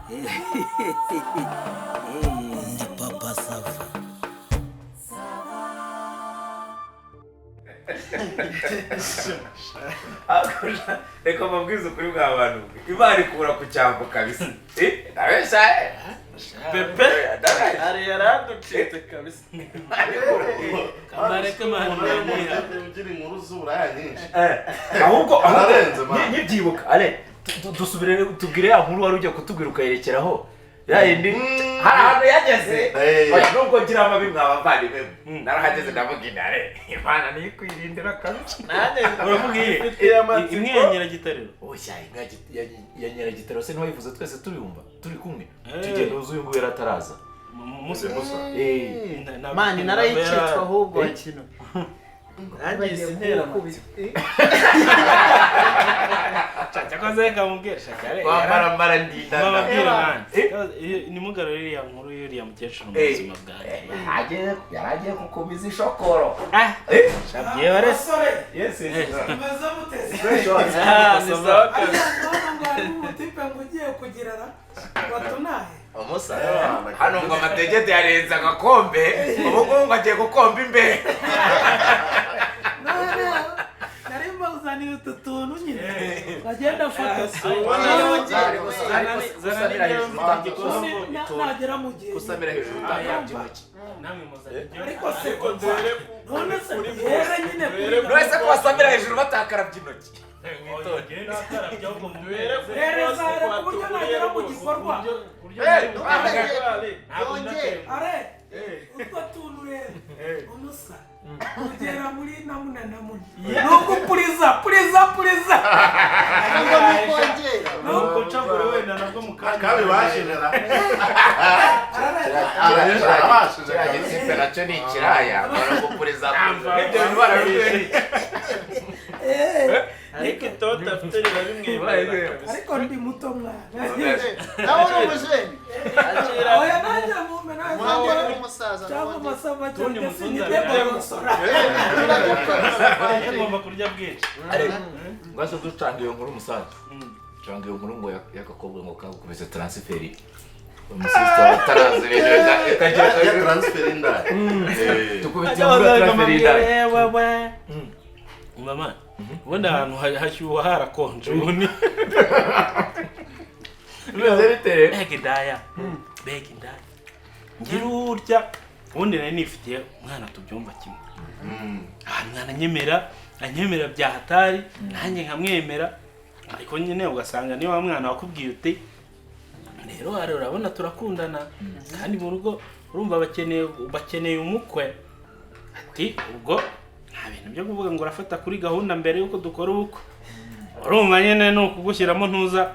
Ndi Papa Sava. Reka mbabwize ukuri bwa bantu, Imana ikura ku cyambu kabisa. Ndabeshya? Pepe. Ndabeshya? Ari yaraducitse kabisa. Kambareke mani. Ugira inkuru z'uburaya nyinshi. Ahubwo Ararenze, ahubwo man. Nkibyibuka ale dusubire tubwire ya nkuru wari ugiye kutubwira ukayerekeraho ya yindi, hari ahantu yageze. Oya, nubwo ngira amabi mwabavandimwe, narahageze ndavuga intare Imana niyo ikwirindira kabisa. Nanjye Uravuga iye? mfitiye amatsiko. Imwe ya Nyiragitariro? Oya, inka ya Nyiragitero se ntiwayivuze twese tubiyumva turi kumwe? Eh. Tugenda uzi uyu nguyu yari ataraza. Musa. Musa. Mani, narayicitswe ahubwo wakino. Nanjye isi ntera amatsiko. Cyakoze reka mubwire shakare. Wambaramara ndinda. Mbabwire mani. Eh. Nimugarure iriya nkuru y'uriya mukecuru mu Eh. buzima bwanjye. Yaragiye kukumiza ishokoro. Ah, byihorese. Basore, Yes, yes. meze muteze? Ah, ni sawa kabisa. Ariya mwana ngo hari umutipe ngo ugiye kugirana watunaye. Umusa hano ngo amategeko yarenze agakombe, ubu ngubu ngo agiye gukomba imbere. None nari mbazaniye utu tuntu nyine bagenda afata. Gusamira hejuru. Nagera mu gihe Gusamira hejuru utakabye intoki. Namwe muzana ibyo. Ariko se none se duhere nyine kuri Buri wese ko basamira hejuru batakarabye intoki. Hereza here ku buryo nagera mu gikorwa. Are utwo tuntu rero, umusa ugera muri namuna namuna nuko puriza puriza puriza. Nubwo mukongera. Nuko ncagure wenda nabwo mu kanya. Kabibashije ra. Arabashije Kiriya kabisa. gitipe nacyo ni ikiraya baragupuriza ibyo bintu barabibwiye. Ariko itoto afite rirabimwemerera kabisa. Ariko ndi muto mwana. Nawe uri umujeni. Oya, nanjye mumpe Muhanga nanjye uri umusaza. Cyangwa N'ubundi. amasaba Tundi cyangwa mutunzi sinitebagosora. Turagukora. Ngomba kurya bwinshi. Ngase ducanga iyo nkuru, umusaza, canga iyo nkuru ngo y'agakobwa ngo kagukubise transferi, umusisita utarazi ibintu Ya ikagira transfer indaya. Tukubita iyo nkuru ya transferi indaya. Mama, ubundi ahantu hashyuha harakonje ubundi. Bimeze bite rero? Mbega indaya, mbega indaya! Ngira urya ubundi nari nifitiye umwana tubyumva kimwe. Ah, umwana anyemera, anyemera bya hatari, nanjye nkamwemera, ariko nyine ugasanga niba wa mwana wakubwiye uti: "Rero hari urabona turakundana, kandi mu rugo urumva bakeneye umukwe," ati: "Ubwo nta bintu byo kuvuga ngo urafata kuri gahunda mbere yuko dukora ubukwe." Urumva nyine ni ukugushyiramo ntuza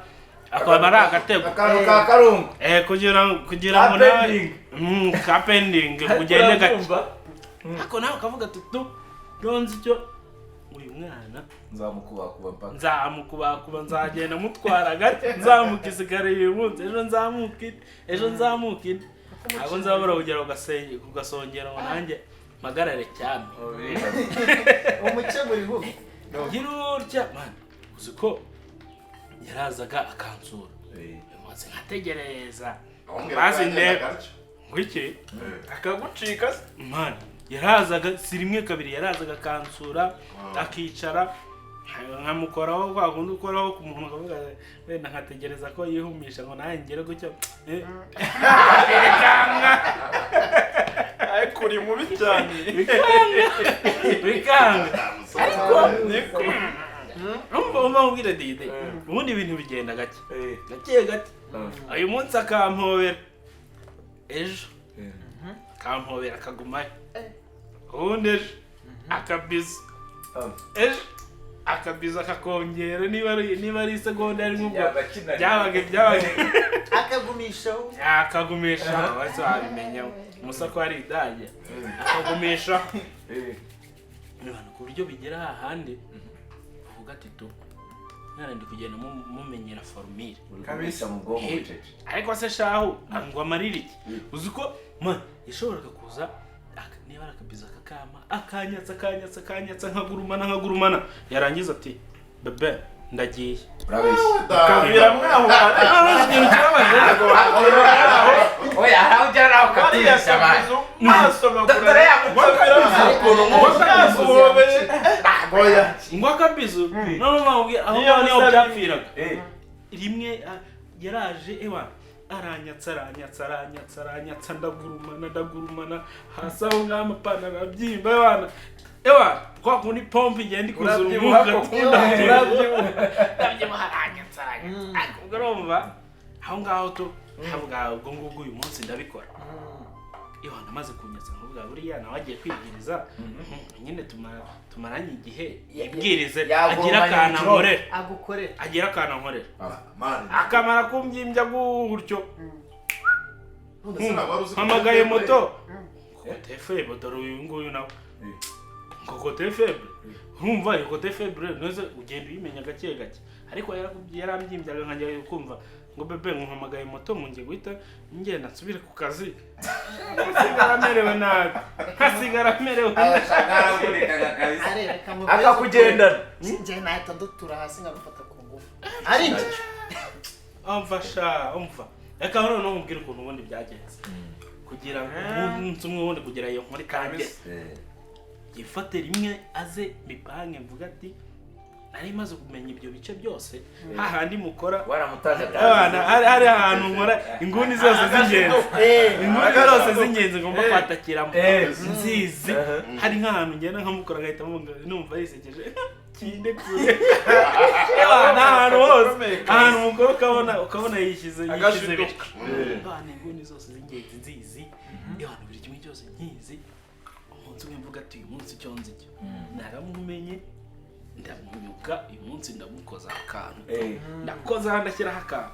akaba ari agatego. Akantu ka karungu. Kugira ngo Ka nawe pending. Ka pending, ugende gake, ariko nawe ukavuga ati: "Tu nonze icyo uyu mwana Nzamukubakuba mpaka." Nzamukubakuba, nzagenda mutwara gake, nzamuka isigara uyu munsi, ejo nzamuka indi, ejo nzamuka indi, ntabwo nzabura kugera ku gasongero ngo nanjye mpagarare cyane." Umukemura ihugu. Ngira utya man, uzi ko yarazaga akansura uyu munsi nkategereza maze ndebe ngwiki. Akagucika se? Man, yarazaga si rimwe kabiri, yarazaga akansura, akicara, nkamukoraho kwa kundi ukoraho ku muntu ukavuga wenda nkategereza ko yihumisha ngo nanjye ngere gutya. Bikanga. Ariko uri mubi cyane. Bikanga. Ariko Niko. Umva mubwire dide, ubundi ibintu bigenda gake gake gake. Uyu munsi akampobera, ejo akampobera akagumayo, ubundi ejo akabiza, ejo akabiza akakongera, niba ari isegonda ari nk'ubwo byabaga. Akagumishaho. Akagumisha wese wabimenya umusa ko ari idage akagumisha abantu ku buryo bigera hahandi uvuga ati: "Tu mwana ndi kugenda mumenyera formule." Kabisa mu bwonko bucece. Ariko se shahu ngo amarire iki? Uzi ko man yashoboraga kuza niba ari akabiza akakama, akanyatsa, akanyatsa, akanyatsa, nkagurumana, nkagurumana, yarangiza ati: "Bebe, ndagiye." Urabeshya. Kabira mwahura. Noneho ikintu kibabaje, Oya, hari aho ugera nawe Kariya ukatubeshya abandi. kabizu wasomagura. Dore ya Wakabizu. Oya. Ngo akabizu none bamubwira aho Iyo ngaho niho musabye- byapfiraga. Rimwe yaraje, ewa, aranyatsa, aranyatsa, aranyatsa, aranyatsa, ndagurumana, ndagurumana hasi aho ngaho, amapantaro arabyimba, ewana, ewa, kwa kundi pompe igenda ikuzura Urabyibuha umwuka. koko. Ndabyibuha, ndabyibuha, aranyatsa, aranyatsa. Ariko ubwo urumva aho ngaho tu nkavuga ubwo ngubwo uyu munsi ndabikora. Ewa, namaze kunyatsa, nkavuga buriya nawe agiye kwibwiriza nyine, tumaranye igihe, yibwirize agira Yagurumanye akantu mu kirombe. ankorera. Agukorera. Agira akantu ankorera. Man. Akamara kumbyimbya gutyo. None se ntabwo wari uzi ko Mpamagaye ufite moto, côté faible, dore uyu nguyu nawe ngo côté faible. Urumva iyo côté faible noze ugenda uyimenya gake gake, ariko yarambyimbyaga nkajya kumva ngo bébé, nkuhamagaye moto ngo ngiye guhita ngenda nsubire ku kazi, nkasigara merewe nabi, nkasigara merewe nabi. Arereka mubwize. Akakugendana. Njye nahita ndutura hasi nkarufata ku ngufu ari njye. Umva sha, umva, reka noneho nkubwire ukuntu ubundi byagenze kugira ngo umunsi umwe ubundi kugira iyo nkuru itange yifate rimwe aze mipange, mvuga ati nari maze kumenya ibyo bice byose hahandi mukora. Waramutanze. Abana, hari ahantu nkora inguni zose z'ingenzi, inguni zose z'ingenzi ngomba kwatakiramo nzizi. Hari nk'ahantu ngenda nkamukora agahita amubwira, numva yisekeje kinde kure. Ewa, ahantu hose, ahantu mukora ukabona yishyize Agashiduka. bityo. Abana, inguni zose z'ingenzi nzizi, ewa, buri kimwe cyose nkizi. Umunsi umwe mvuga ati uyu munsi icyo nzi cyo naramumenye, ndamunyuka, uyu munsi ndamukoza akantu, ndakoza, ndashyiraho akantu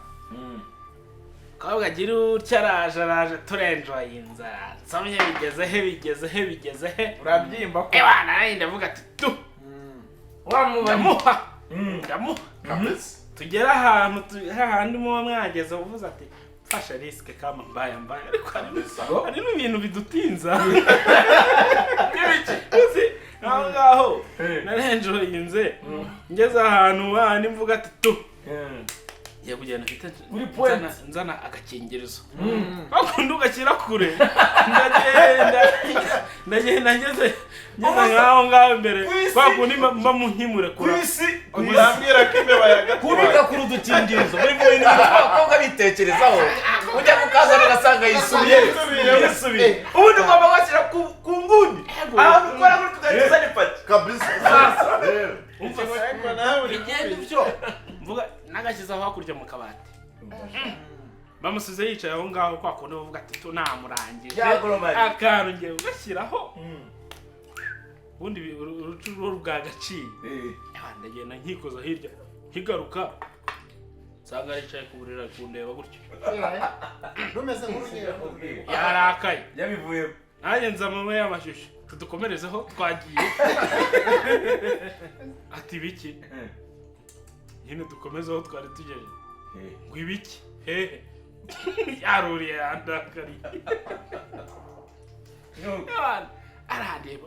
kavuga agira utya, araje, araje, turenjoyinze, nsomye, bigeze he, bigeze he, bigeze he. Urabyimba ko. Ewa, nanjye ndavuga ati tu ndamuha, ndamuha. Kabisa. Tugere ahantu hahandi muba mwageze uvuze ati mfashe risque kama mbaya mbaya, ariko hari n'ibintu bidutinza. Uzi aho ngaho narenjoyinze, ngeze ahantu hahandi mvuga ati tu ngiye kugenda mfite Kuri point. nzana agakingirizo bakunda ugashyira kure, ndagenda, ndagenda, ngeze nk'aho ngaho imbere kwa kundi mba mu nkimurekura. Ku isi. Urambwira ko imbeba yagatwaye. Kubika kuri udukingirizo muri mu bintu bituma abakobwa bitekerezaho, ujya kukazana ugasanga yisubiye. Yisubiye. Yisubiye. Ubundi ugomba kugashyira ku nguni ahantu ukora kuri tugahita uzana ipaki. Kabisa. Rero. Umva. Ariko nawe uri Bigenda mubi. ibyo mvuga nagashyize aho hakurya mu kabati, bamusize yicaye aho ngaho kwa kundi bavuga ati tu namurangije. Yagoromanye. Akantu ngiye kugashyiraho ubundi urucu rwo rwagaciye. Ewa, ndagenda nkikoza hirya, nkigaruka nsanga aricaye ku buriri ari kundeba gutyo. Rumeze nk'urunyero. Yarakaye. Yabivuyemo. Nanjye nza mama y'amashusho tudukomerezeho twagiye, ati biki nyine dukomeze aho twari tugeze, ngo ibiki hehe, yaruriye, yandakariye. Abana, arandeba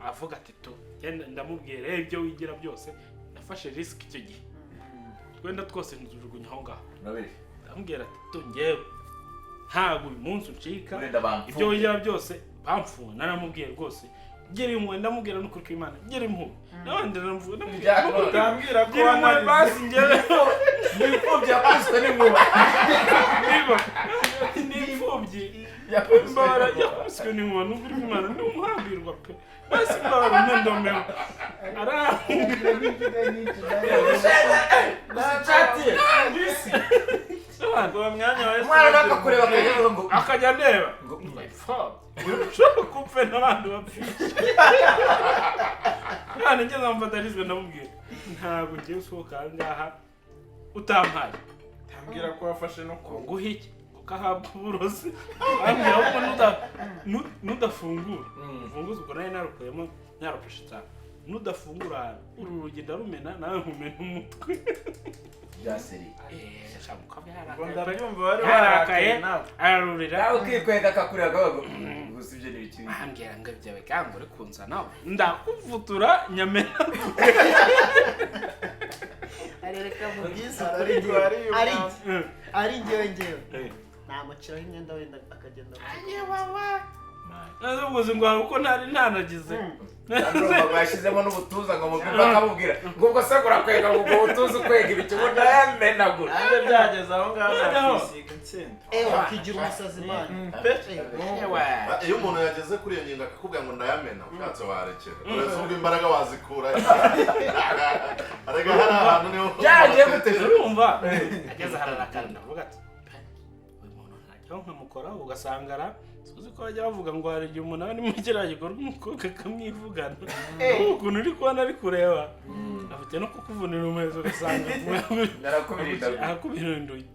avuga ati tu genda, ndamubwira rero ibyo wigira byose nafashe risque icyo gihe, wenda twose ntujugunya aho ngaho. Ndamubwira ati tu njyewe ntabwo uyu munsi uncika. Wenda bamfunge. Ibyo wigira byose bamfunga, naramubwiye rwose gira impuhwe, ndamubwira n'ukuri kw'Imana, gira impuhwe, n'abandi ndamubwira, ndamubwira, Utambwira ko gira impuhwe wanarize. Basi njyewe Ni imfubyi yakubiswe n'inkuba. Niba ni imfubyi mbabara yakubiswe n'inkuba, n'ukuri kw'Imana ni umuhambirwa pe, basi mbabara ntundomeho arambwira. Ishati ye. Uwo mwanya wahise Umwana nawe akakureba akajya avuga ngo akajya andeba ngo imfubyi ushobora kupfe n'abandi bapfishe. None ngeze mfata risque, ndamubwira ntabwo ngiye usohoka aha ngaha utampaye. Utambwira ko wafashe no ku Nguhe iki kuko ahabwa uburozi, ambwira ahubwo nudafungura ufunguze, ubwo nari narukuyemo narupushe cyane, nudafungura ahantu uru rugi ndarumena nawe nkumena umutwe. Bya seri. Eh, sha, mukobwa Ngo yarakaye pe. ndabyumva wari Yarakaye. warakaye nawe. Ararurira. Nawe ukikwega akakureba akavuga ngo gusa ibyo ni ibiki? Ambwira ngo ibyo bigango uri kunzanaho ndakuvutura nyamena. Arereka mubwiza kuri njyewe. Ari njyewe njyewe. Namuciraho imyenda wenda akagenda. Nazo ubwo ngo hari uko ntari ntanagize. Bashyizemo n'ubutuza ngo mubwire bakamubwira ngo ubwo se urakwega ngo ubwo butuza ukwega ibikibu ndayamenagura. Nanjye byageze aho ngaho nakisiga insenda. Wakigira umusazi mani. Iyo umuntu yageze kuri iyo ngingo akakubwira ngo ndayamena ushatse warekera. Uretse ubwo imbaraga wazikura. Arega hari ahantu niho byagiye gute urumva. Ageze hararakara ndavuga ati uyu muntu ntajyaho nkamukoraho ugasanga uzi ko bajya bavuga ngo hari igihe umuntu ari muri kiriya gikorwa umukobwa akamwivugana. Ukuntu uri kubona ari kureba afite no kukuvunira umuhezo ugasanga arakubirinduye.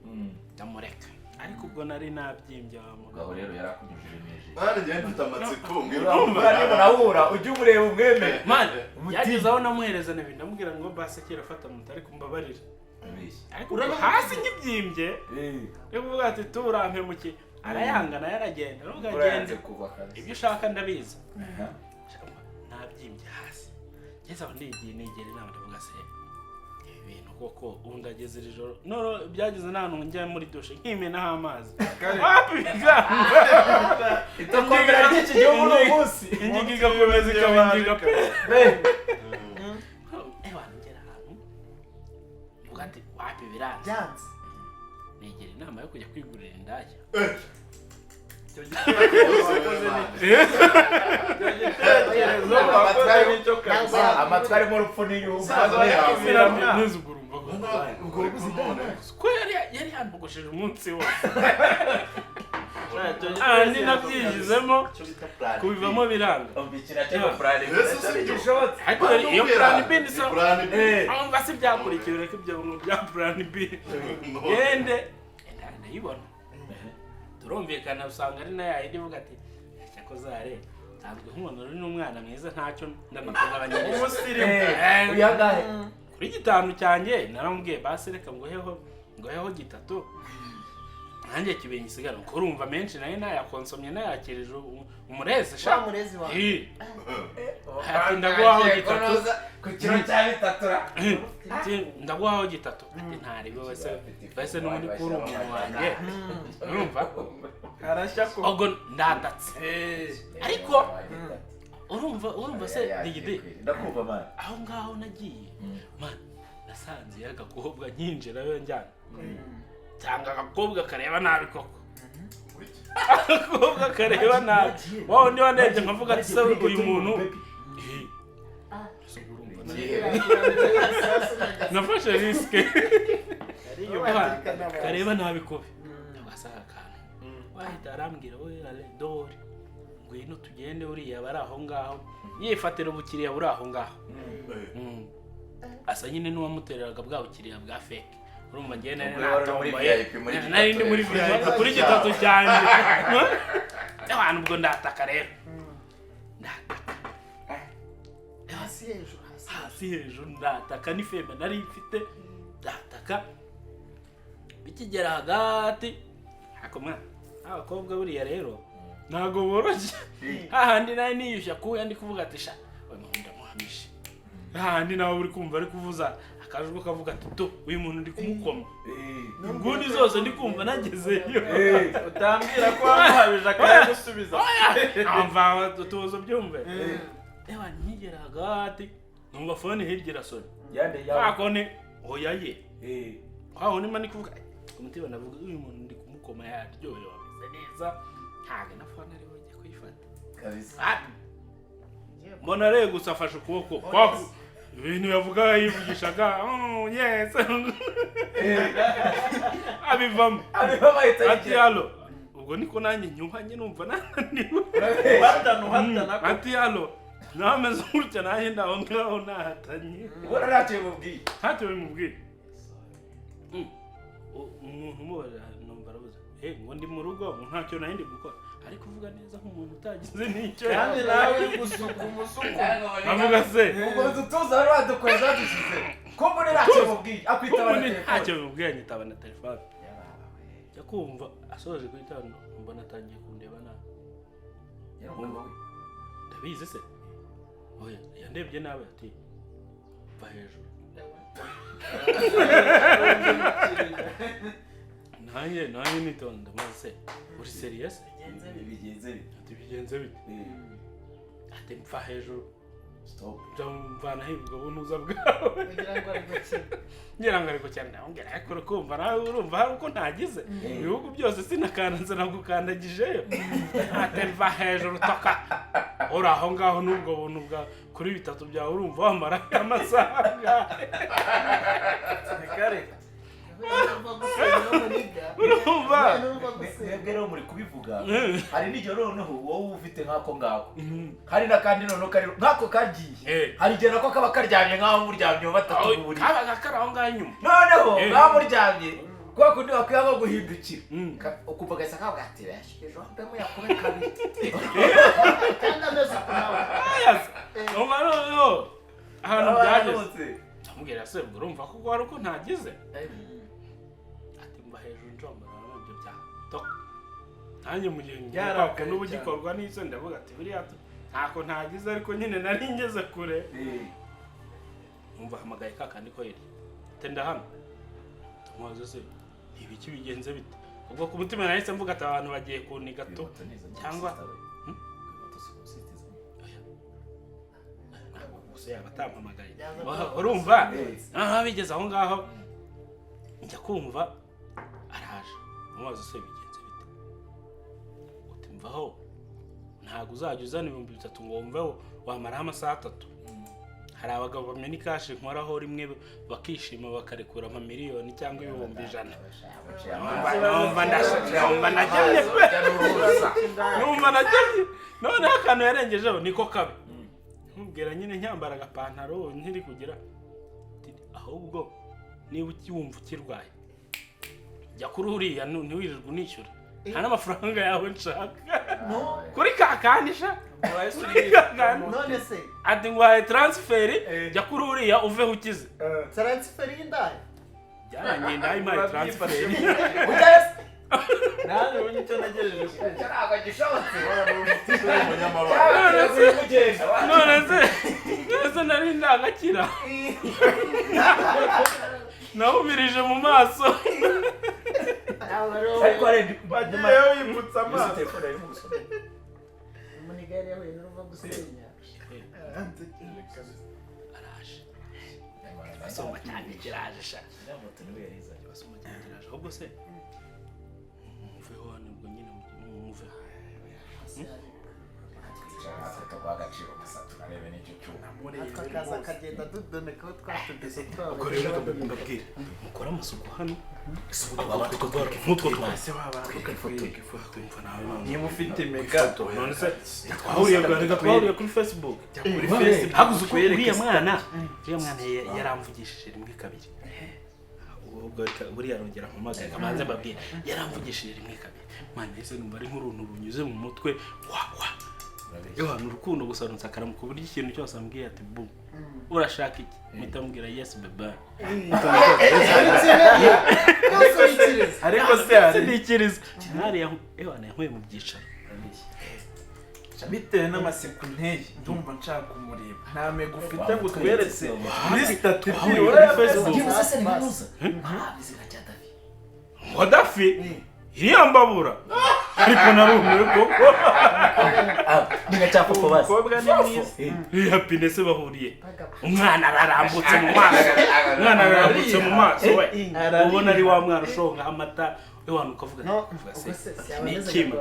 Ndamureka ariko ubwo nari nabyimbye wa mugabo rero yarakunyujije neza. Mani njye mfite amatsiko mbwira niba unahura ujye umureba umwemere. Mani yageze aho namuhereza n'ibintu ndamubwira ngo base kera fata muto ariko mbabarira. Ariko hasi nkibyimbye yo kuvuga ati turampemukiye arayanga nayo aragenda aravuga agende ibyo ushaka ndabizi. Nabyimbye hasi ngeze aho ndigiye negera inama ndavuga se ibi bintu koko undi ageze iri joro none byageze n'ahantu njya muri dushe nkimenaho amazi wapi biganga itokomera ry'iki gihugu ni umunsi ingingo igakomeza ikaba ingingo pe. Ewa ngera ahantu mvuga ati wapi biranze negera inama yo kujya kwigurira indaya. Amatwi arimo urupfu n'iyumva ko yari yantogosheje umunsi wose andi nabyigizemo kubivamo biranga. Ariko iyo plan B ni so umva si byakurikiye reka ibyo bya plan B gende ndayibona turumvikana usanga ari na yayindi ivuga ati cyakoze are nsanzwe nkubona uri n'umwana mwiza ntacyo ndamukugabanyiriza umusirimu uyangahe kuri gitanu cyanjye naramubwiye basi reka nguheho gitatu nanjye kibenye isigara kuko urumva menshi nayo nayakonsomye nayakirije umurezi sha murezi wawe ati ndaguhaho gitatu ku kiro cya bitatu ati ndaguhaho gitatu ati ntaribe wese wese n'undi kuri umuntu wanjye urumva arashya ko ubwo ndatatse ariko urumva se digide ndakumva man aho ngaho nagiye man nasanze agakobwa nyinjirayo njyana cyangwa agakobwa kareba nabi koko agakobwa kareba nabi wowe niba ndebye nkavuga ati se uyu muntu nafashe risike kareba nabi kobe ugasanga akantu wahita arambwira we dore ngwino tugende uriya bari aho ngaho yifatira ubukiriya buri aho ngaho asa nyine n'uwamutereraga bwa bukiriya bwa fake urumva njye nari natomboye nari ndi muri VIP kuri gitatu cyanjye abantu ubwo ndataka rero ndataka hasi hejuru ndataka n'ifemba nari mfite ndataka bikigera hagati ariko mwana abakobwa buriya rero ntabwo boroshye hahandi nawe niyushya kuya ndi kuvuga ati sha uyu muntu ndamuhamishe hahandi nawe uri kumva ari kuvuza akajwi kavuga ati to uyu muntu ndi kumukoma inguni zose ndi kumva nagezeyo utambwira ko wamuhabije akayagusubiza amva utubuzo byumve ewa nkigera hagati numva fone hirya irasona kakone oya ye aho nima ndi kuvuga umutima ndavuga uyu muntu ndi kumukoma yaryohewe ameze neza ntabwo na fone ariwe ujya kuyifata kabisa mbona rero gusa afashe ukuboko kwako ibintu yavugaga yivugishaga yes abivamo ati halo ubwo niko nanjye nyuhanye numva nananiwe uhatana ati halo nameze gutya nanjye ndaho ngaho nahatanye ubona ntacyo bimubwiye ntacyo bimubwiye umuntu umubaza numva arabuze ngo ndi mu rugo ntacyo nari ndi gukora ariko uvuga neza nk'umuntu utagize n'icyo kandi nawe uri gusuka umusuku avuga se ubwo dutuza wari wadukoze wadushyize ko mbona ntacyo bimubwiye akwitaba na telefone ntacyo bimubwiye anyitaba na telefone njya kumva asoje guhita mbona atangiye kundeba nabi ndabizi se oya yandebye nabi ati va hejuru Nanjye nitonda maze uri serious? Bigenze bite? Ati bigenze bite? Ati mpfa hejuru. Stop. Mvanaho ubwo buntuza bwawe. Kugira ngo ari gukina. Ngira ngo ariko cyane ndamubwira ariko urukumva nawe urumva hari uko ntagize. Ibihugu byose sinakanze nagukandagijeyo. Ati mva hejuru toka. Uri aho ngaho n'ubwo buntu bwa kuri bitatu byawe urumva wamara amasaha angahe? Kare. Urumva? Mwebwe rero muri kubivuga hari n'igihe noneho wowe ufite nk'ako ngako hari n'akandi noneho kari nk'ako kagiye hari igihe nako kaba karyamye nk'aho muryamye batatu mu buriri kabaga kari aho ngaho inyuma noneho nk'aho muryamye kwa kundi wakwiye nko guhindukira ukumva gahise kavuga ati ejo mbemo yakube kabiri kandi ameze uku nawe umva noneho ahantu byageze ndamubwira se ubwo urumva ko hari uko ntagize ati mba hejuru njombora n'ibyo bya toka nanjye mu gihe ngiye n'ubu gikorwa n'isoni ndavuga ati buriya ntako ntagize ariko nyine nari ngeze kure numva hamagaye ka kandi ko hirya ati ndahano ndamubaza se ibiki bigenze bite ubwo ku mutima nahise mvuga ati abantu bagiye kuniga to cyangwa gusa yaba atampamagaye urumva aha bigeze aho ngaho njya kumva araje umubaza se bigenze bite uti mvaho ntabwo uzajya uzana 3000 ngo wumveho wamaraho amasaha 3 hari abagabo bamena ikashi nkoraho rimwe bakishima bakarekura amamiliyoni cyangwa 100,000 numva nagemye pe numva nagemye noneho akantu yarengejeho niko kabi nkubwira nyine nyambara agapantaro nkiri kugira ahubwo niba ukiwumva ukirwaye jya kuri uriya ntiwirirwe unishyura nta n'amafaranga yawe nshaka kuri kakandisha none se ati ngwaye transferi jya kuri uriya uveho ukize transferi y'indaya byarangiye ndaye impaye transferi nanjye ubu nicyo ntegereje kumva ntabwo gishobotse none se nari ndangakira nawumirije mu maso ariko bagiye wipfutse amaso umuniga yari yahuye n'uruva gusenya araje asoma cyane kiraje sha asoma cyane kiraje ahubwo se muveho hano ubwo nyine muveho akaza akagenda dudonekaho twatugeze ubwo rero mbabwira mukore amasuku hano nk'utwo twase niba ufite mega none se twahuriye kuri Facebook haguze uko uriya mwana yaramvugishije rimwe kabiri ubwo buriya arongera mpamagaye kamanze mbabwire yaramvugishije rimwe kabiri mwana ese numva ari nk'uruntu runyuze mu mutwe wa wa Ewa ni urukundo gusa runsakara ku buryo ikintu cyose ambwiye ati bu urashaka iki mpita mubwira yes bebe ariko se hari sinikiriza hariya ewa yankuye mu byicaro bitewe n'amaseko nteye ndumva nshaka kumureba nta mega ufite ngo utweretse muri sitati kuri Facebook ngo Dafi iriya mbabura ariko narumiwe koko umukobwa ni mwiza iriya pine se bahuriye umwana ararambutse mu maso umwana ararambutse mu maso we ubona ari wa mwana ushonga amata ewana ukavuga ni ikima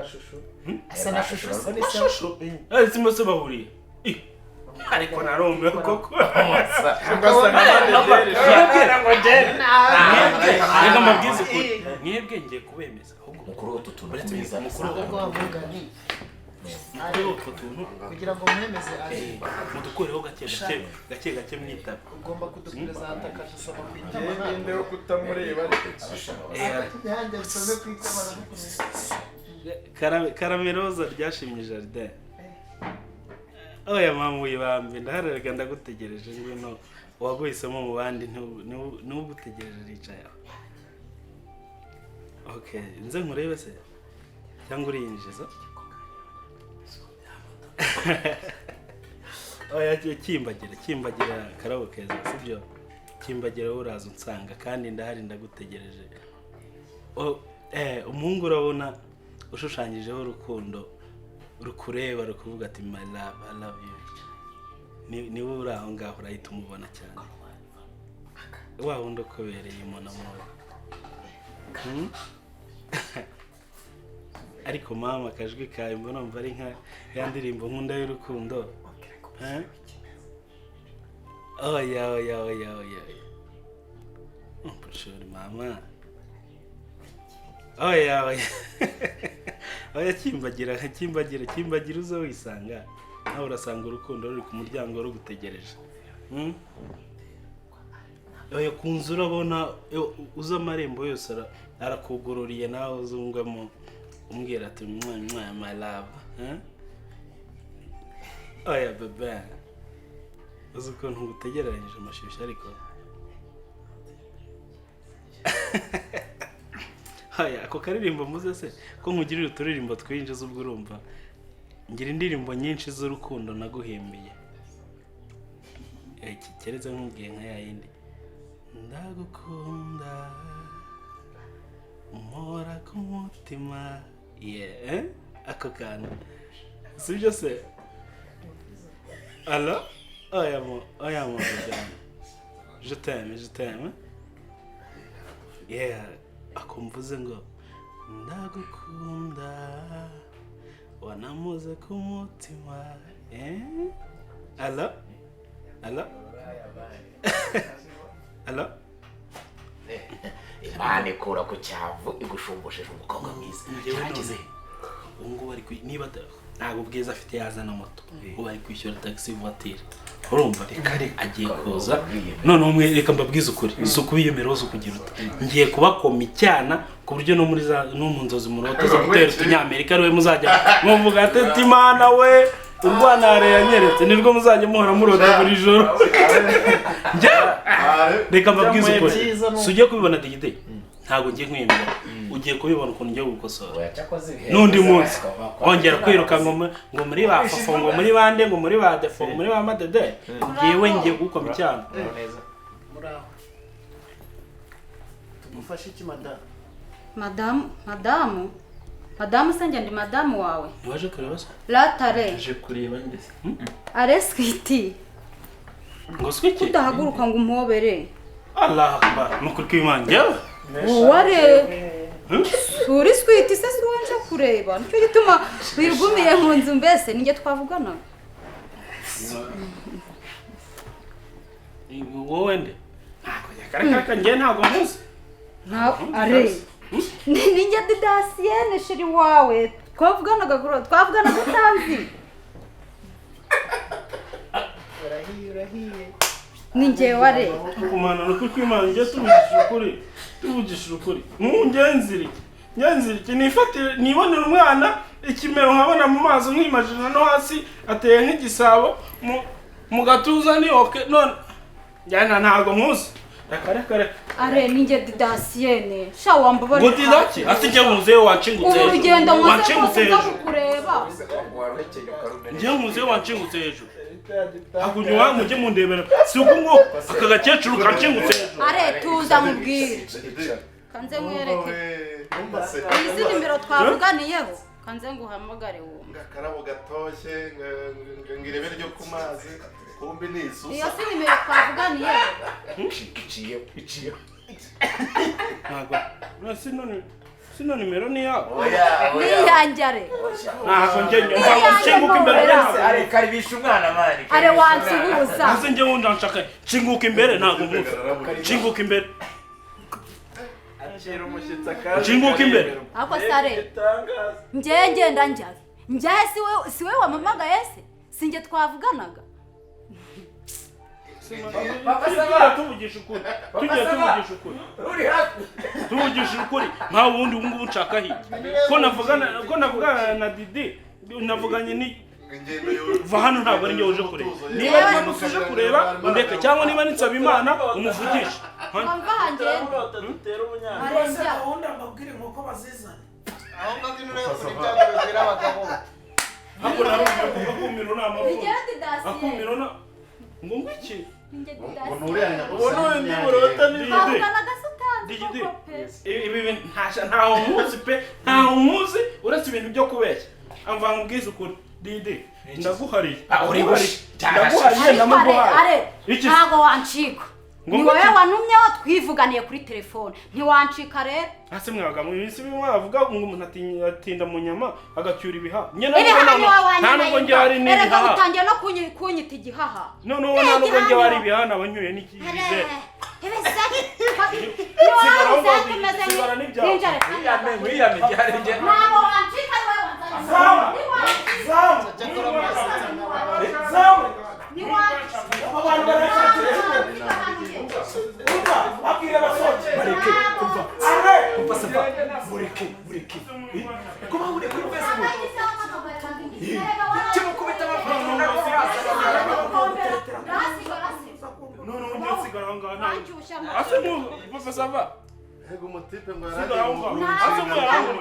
asa na shushu shushu ese se bahuriye ariko narumiwe koko reka mbabwize ukuri mwebwe ngiye kubemeza ahubwo mukuru utu tuntu ku meza mukuru utwo tuntu kugira ngo mwemeze ari mudukureho gake gake gake gake mwitaba ugomba kuduperezanta akadusoma ku itama ninde wo kutamureba nanjye nsome ku itama Karameroza ryashimye jardin oya mama uyibambe ndaharerega ndagutegereje ngwino waguhisemo mu bandi ntugutegereje ricaye aho okay nze nkurebe se cyangwa uriyinjiza oya kimbagira kimbagira karabo keza sibyo Kimbagira wowe uraza unsanga kandi ndahari ndagutegereje. Umuhungu urabona ushushanyijeho urukundo rukureba rukuvuga ati my love, I love you. Niwe uri aho ngaho urahita umubona cyane. Wa wundi ukubereye umuntu. Ariko mama akajwi kawe mbona mva ari nka ya ndirimbo nkunda y'urukundo. Oya oya oya oya. Pushuri mama. Oya oya. Oya kimbagira kimbagira kimbagira uza wisanga. Nawe urasanga urukundo ruri ku muryango rugutegereje. Oya kunzu urabona uza amarembo yose arakugururiye nawe uzungwamo umbwira ati mwa mwa my love. Oya bebe. Uzi ukuntu ngutegereranyije amashyushyu ariko. Haya ako karirimbo muze se ko nkugirira uturirimbo twinshi z'ubwo urumva ngira indirimbo nyinshi z'urukundo naguhimbiye. Iki keretse nkubwiye nka yayindi ndagukunda mpora ku mutima. Yeah, ako kantu sibyo se? Allo? Oya mo je t'aime, je t'aime. Yeah, akumvuze ngo ndagukunda wanamuze ku mutima. Allo? Allo? Allo? Imana ikura ku cyavu igushumbusheje umukobwa mwiza. Cyageze ubu ari niba ntabwo bwiza afite yazana moto, ubu ari kwishyura taxi voiture. Urumva agiye kuza none umwe reka mbabwize ukuri isuku biyemera zo kugira uti ngiye kubakoma icyana ku buryo no muri za no mu nzozi murota zo gutera utunyamerika ariwe muzajya muvuga ati Imana we urwanare yanyeretse nirwo muzajya muhora murota buri joro. Reka mbabwize ukuri si ugiye kubibona digide ntabwo ngiye nkwiyemera ugiye kubibona ukuntu ngiye gukosora n'undi munsi wongera kwiruka ngo muri ba fofo ngo muri bande ngo muri ba defo ngo muri ba madede ngiyewe ngiye gukoma icyana. Tugufashe iki madamu? Madamu madamu madamu se njye ndi madamu wawe. Waje kureba se? Latare. Aje kureba ndese. Are switi. Ngo switi? Udahaguruka ngo umpobere. Allah akbar nukuri kw'Imana njyewe. Ware. Uri switi se si wanje kureba. Nicyo gituma wigumiye mu nzu mbese ninjye twavugana. Wowe nde? Ntabwo njye ntabwo muzi. Nta are. Ninjye Didasiyene sheri wawe twavuganaga kuri twavuganaga utanzi. Urahiye urahiye. Ninjye ware. Kumana no kwimana njye tuvugishije ukuri. Tuvugishije ukuri. Ngenzirike. Ngenzirike nifatire nibonera umwana ikimero nkabona mu maso nkimajina no hasi ateye nk'igisabo mu gatuza ni okay none njyana ntabwo nkuzi. Reka reka reka. Are ninjye Didasiyene. Sha wambabara. Ngo Didaki ati njye muzehe wanshingutse. Ubu rugendo nkoze nza kukureba. Njye muzehe wanshingutse hejuru. Hakunywa mujye mundebera. Si uko ngo aka gakecuru kanshingutse hejuru. Are tuza mubwire. Kanze nkwereke. Izi nimero twavuganiyeho. Kanze nguhamagare wumva. Akarabo gatoshye ngirebe ryo ku mazi. Kumbi ni isusa. Iyo si nimero twavuganiyeho. Iciye iciye. Ntabwo. Sino nimero ni yawe. Oya oya. Ni yanjye are. Ntabwo njye nshinguka imbere. Are karibisha umwana mani. Are wansuhuza. Nase njye wundi nshaka nshinguka imbere ntabwo nkuzi. Nshinguka imbere. Akira umushyitsi akaje. Nshinguka imbere. Ako sare. Njye ngenda njya. Njye si we wamamagaye se? Sinjye twavuganaga. Papa tuvugisha ukuri. Tujye tuvugisha ukuri. Uri hafi. Tuvugisha ukuri. Nka wundi ubu ngubu nshaka hirya. Ko navugana na Didi, navuganye ni va hano ntabwo ari njye uje kureba. Niba ari musuje kureba undeke cyangwa niba ninsaba Imana umuvugishe. Mva hangende. Arese gahunda mbabwire nk'uko bazizana. Aho ngaho ino rero kuri bya bibwira abagabo. Ntabwo narumva akumiro ni amavuta. Nijye Didasiyene. Akumiro na ngo ngwiki. Ninjye Ngo Didasi. nuriya Ubu n'undi burota ni Didi. Twavuganaga se utanzi Didi. koko pe. Ibi bintu ntaho nkuzi pe, ntaho nkuzi uretse ibintu byo kubeshya. Amva nkubwize ukuri Didi, ndaguhariye. Ah, uri bushi. Ndaguhariye, Ariko ndamuguhaye. are Iki se? ntago wancika. Ngo Ni ngo wowe iki? wanumyeho twivuganiye kuri telefone ntiwancika rero. Ase mwaga mu minsi mwavuga ngo umuntu atinda mu nyama agacyura ibihaha. Njye ntabwo Ibihaha ni wowe nta nubwo njye hari wanyuma. Erega n'ibihaha. utangiye no kunyita igihaha. Noneho nta nubwo njye hari ibihaha naba ncyuye n'ikibizere. Ni wowe Sigara tumeze sigara n'ibyawe. nk'injerekani. Wiyame, wiyame, gihari njye. Ntabwo wancika ni wowe wanzanye. Zamu! Ni wancika. Zamu! Cyakora murasetsa Zamu! Ni wancika. Aba bantu barashakira umva babwire basohoke. Mureke, umva. Are! Umva sava. Mureke, mureke. Kuba uri kuri Facebook. Kimukubita amafaranga nako Noneho njye nsigara aho ngaho ntawe. Ase mu papa sava. Ego umutipe ngo Sigara aho ngaho. yaragiye Ase mu yarangu.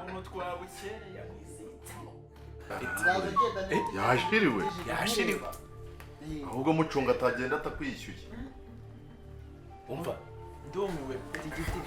Umuntu twabukereye Nzaza agenda neza. Yashiriwe. Yashiriwe. Ahubwo mucunga atagenda atakwishyuye. Umva. Ndumiwe. Igiti.